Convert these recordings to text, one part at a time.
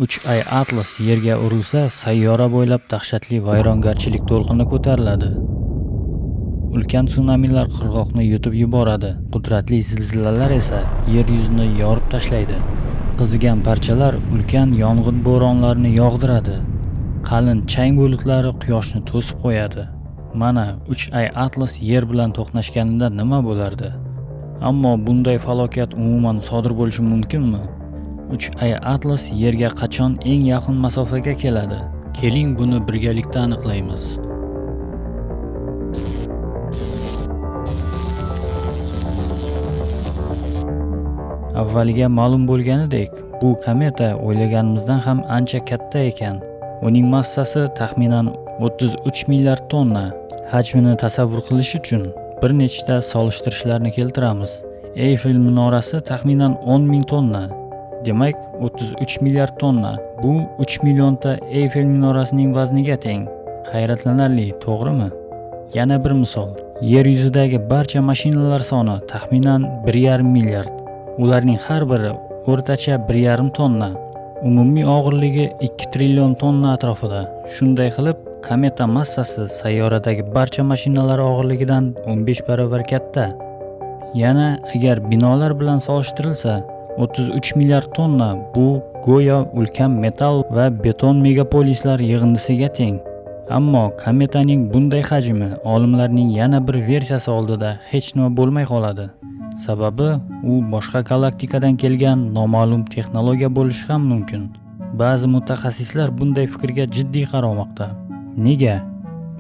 3I Atlas Yerga urilsa, sayyora bo'ylab dahshatli vayrongarchilik to'lqini ko'tariladi. Ulkan sunamilar qirg'oqni yutib yuboradi, qudratli zilzilalar esa yer yuzini yorib tashlaydi. Qizigan parchalar ulkan yong'in bo'ronlarini yog'diradi. Qalin chang bulutlari quyoshni to'sib qo'yadi. Mana 3I Atlas Yer bilan to'qnashganida nima bo'lardi? Ammo bunday falokat umuman sodir bo'lishi mumkinmi? 3I Atlas Yerga qachon eng yaqin masofaga keladi? Keling, buni birgalikda aniqlaymiz. Avvaliga ma'lum bo'lganidek, bu kometa o'ylaganimizdan ham ancha katta ekan. Uning massasi taxminan 33 milliard tonna. Hajmini tasavvur qilish uchun bir nechta solishtirishlarni keltiramiz. Eyfel minorasi taxminan 10 ming tonna. Demak, 33 milliard tonna. Bu 3 millionta Eyfel minorasining vazniga teng. Hayratlanarli, to'g'rimi? Yana bir misol. Yer yuzidagi barcha mashinalar soni taxminan 1,5 milliard. Ularning har biri o'rtacha 1,5 tonna. Umumiy og'irligi 2 trillion tonna atrofida. Shunday qilib, kometa massasi sayyoradagi barcha mashinalar og'irligidan 15 barobar katta. Yana agar binolar bilan solishtirilsa, 33 milliard tonna bu go'yo ulkan metall va beton megapolislar yig'indisiga teng. Ammo kometaning bunday hajmi olimlarning yana bir versiyasi oldida hech nima bo'lmay qoladi. Sababi u boshqa galaktikadan kelgan noma'lum texnologiya bo'lishi ham mumkin. Ba'zi mutaxassislar bunday fikrga jiddiy qaramoqda. Nega?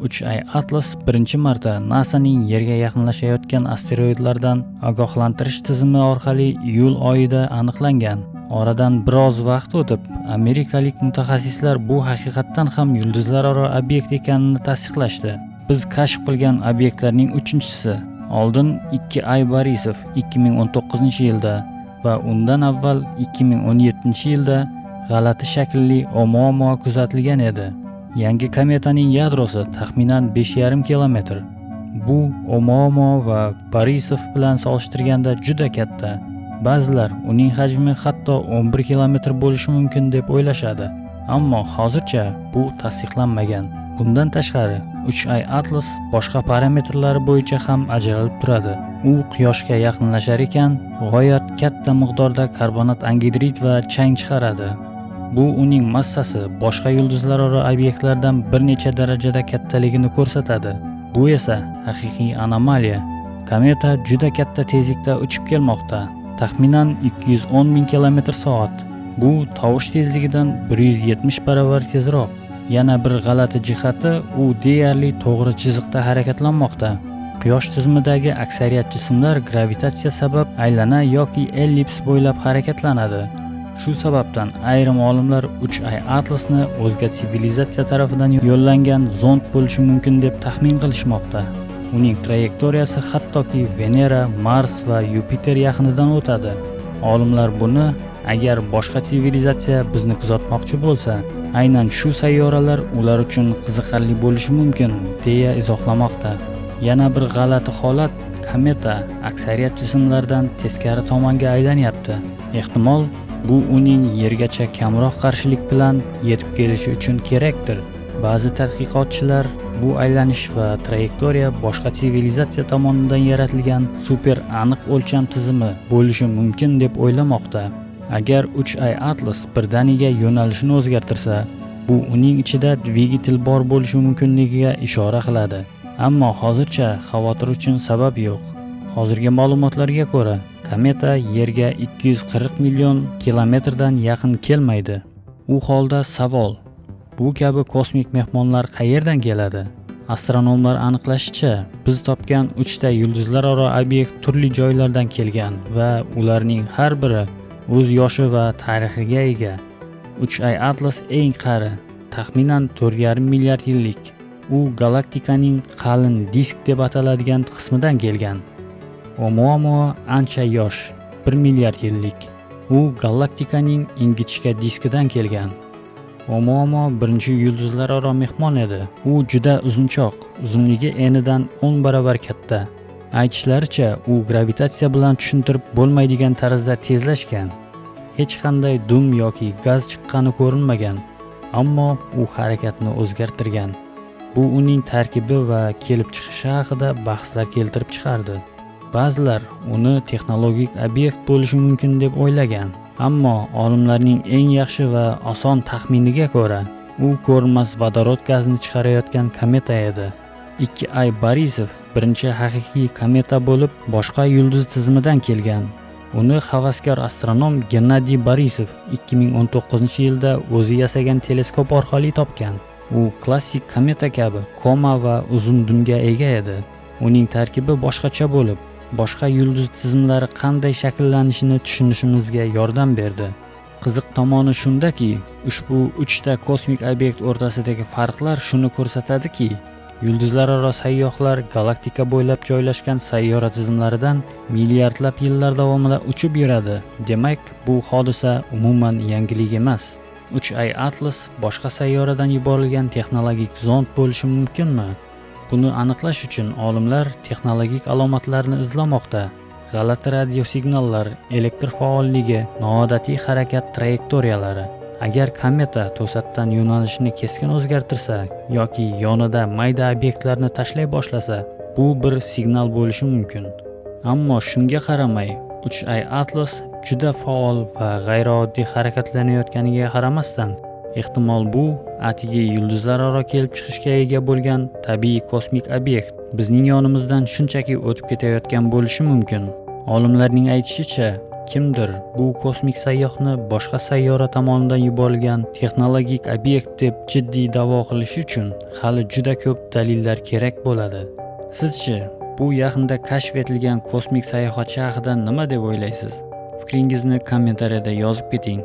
3I Atlas birinchi marta NASAning Yerga yaqinlashayotgan asteroidlardan ogohlantirish tizimi orqali iyul oyida aniqlangan. Oradan biroz vaqt o'tib, amerikalik mutaxassislar bu haqiqatdan ham yulduzlararo obyekt ekanini tasdiqlashdi. Biz kashf qilgan obyektlarning uchinchisi. Oldin 2I Borisov 2019-yilda va undan avval 2017-yilda g'alati shaklli Oumuamua kuzatilgan edi. Yangi kometaning yadrosi taxminan 5,5 kilometr. Bu Oumuamua va Borisov bilan solishtirganda juda katta. Ba'zilar uning hajmi hatto 11 kilometr bo'lishi mumkin deb o'ylashadi, ammo hozircha bu tasdiqlanmagan. Bundan tashqari, 3I Atlas boshqa parametrlari bo'yicha ham ajralib turadi. U quyoshga yaqinlashar ekan, g'oyat katta miqdorda karbonat angidrid va chang chiqaradi. Bu uning massasi boshqa yulduzlararo obyektlardan bir necha darajada kattaligini ko'rsatadi. Bu esa haqiqiy anomaliya. Kometa juda katta tezlikda uchib kelmoqda, taxminan 210 ming kilometr soat. Bu tovush tezligidan 170 barobar tezroq. Yana bir g'alati jihati, u deyarli to'g'ri chiziqda harakatlanmoqda. Quyosh tizimidagi aksariyat jismlar gravitatsiya sabab aylana yoki ellips bo'ylab harakatlanadi. Shu sababdan ayrim olimlar 3I Atlasni o'zga sivilizatsiya tarafidan yo'llangan zond bo'lishi mumkin deb taxmin qilishmoqda. Uning trayektoriyasi hattoki Venera, Mars va Yupiter yaqinidan o'tadi. Olimlar buni agar boshqa sivilizatsiya bizni kuzatmoqchi bo'lsa, aynan shu sayyoralar ular uchun qiziqarli bo'lishi mumkin deya izohlamoqda. Yana bir g'alati holat, kometa aksariyat jismlardan teskari tomonga aylanyapti. Ehtimol, bu uning Yergacha kamroq qarshilik bilan yetib kelishi uchun kerakdir. Ba'zi tadqiqotchilar bu aylanish va trayektoriya boshqa sivilizatsiya tomonidan yaratilgan super aniq o'lcham tizimi bo'lishi mumkin deb o'ylamoqda. Agar 3I Atlas birdaniga yo'nalishini o'zgartirsa, bu uning ichida dvigatel bor bo'lishi mumkinligiga ishora qiladi. Ammo hozircha xavotir uchun sabab yo'q. Hozirgi ma'lumotlarga ko'ra, kometa Yerga 240 million kilometrdan yaqin kelmaydi. U holda savol: bu kabi kosmik mehmonlar qayerdan keladi? Astronomlar aniqlashicha, biz topgan 3 ta yulduzlararo obyekt turli joylardan kelgan va ularning har biri o'z yoshi va tarixiga ega. 3I Atlas eng qari, taxminan 4,5 milliard yillik. U galaktikaning qalin disk deb ataladigan qismidan kelgan. Oumuamua ancha yosh, 1 milliard yillik. U galaktikaning ingichka diskidan kelgan. Oumuamua birinchi yulduzlararo mehmon edi. U juda uzunchoq, uzunligi enidan 10 barobar katta. Aytishlaricha, u gravitatsiya bilan tushuntirib bo'lmaydigan tarzda tezlashgan. Hech qanday dum yoki gaz chiqqani ko'rinmagan, ammo u harakatni o'zgartirgan. Bu uning tarkibi va kelib chiqishi haqida bahslar keltirib chiqardi. Ba'zilar uni texnologik obyekt bo'lishi mumkin deb o'ylagan, ammo olimlarning eng yaxshi va oson taxminiga ko'ra, u ko'rinmas vodorod gazini chiqarayotgan kometa edi. 2I Borisov birinchi haqiqiy kometa bo'lib, boshqa yulduz tizimidan kelgan. Uni havaskor astronom Gennadiy Borisov 2019-yilda o'zi yasagan teleskop orqali topgan. U klassik kometa kabi koma va uzun dumga ega edi. Uning tarkibi boshqacha bo'lib, boshqa yulduz tizimlari qanday shakllanishini tushunishimizga yordam berdi. Qiziq tomoni shundaki, ushbu uchta kosmik obyekt o'rtasidagi farqlar shuni ko'rsatadiki, yulduzlararo sayyohlar galaktika bo'ylab joylashgan sayyora tizimlaridan milliardlab yillar davomida uchib yuradi. Demak, bu hodisa umuman yangilik emas. 3I Atlas boshqa sayyoradan yuborilgan texnologik zond bo'lishi mumkinmi? Buni aniqlash uchun olimlar texnologik alomatlarni izlamoqda. G'alati radiosignallar, elektr faolligi, noodatiy harakat trayektoriyalari. Agar kometa to'satdan yo'nalishini keskin o'zgartirsa yoki yonida mayda obyektlarni tashlay boshlasa, bu bir signal bo'lishi mumkin. Ammo shunga qaramay, 3I Atlas juda faol va g'ayrioddiy harakatlanayotganiga qaramasdan, ehtimol bu atigi yulduzlararo kelib chiqishga ega bo'lgan tabiiy kosmik obyekt bizning yonimizdan shunchaki o'tib ketayotgan bo'lishi mumkin. Olimlarning aytishicha, kimdir bu kosmik sayyohni boshqa sayyora tomonidan yuborilgan texnologik obyekt deb jiddiy da'vo qilishi uchun hali juda ko'p dalillar kerak bo'ladi. Sizchi, bu yaqinda kashf etilgan kosmik sayohatchi haqida nima deb o'ylaysiz? Fikringizni kommentariyada yozib keting.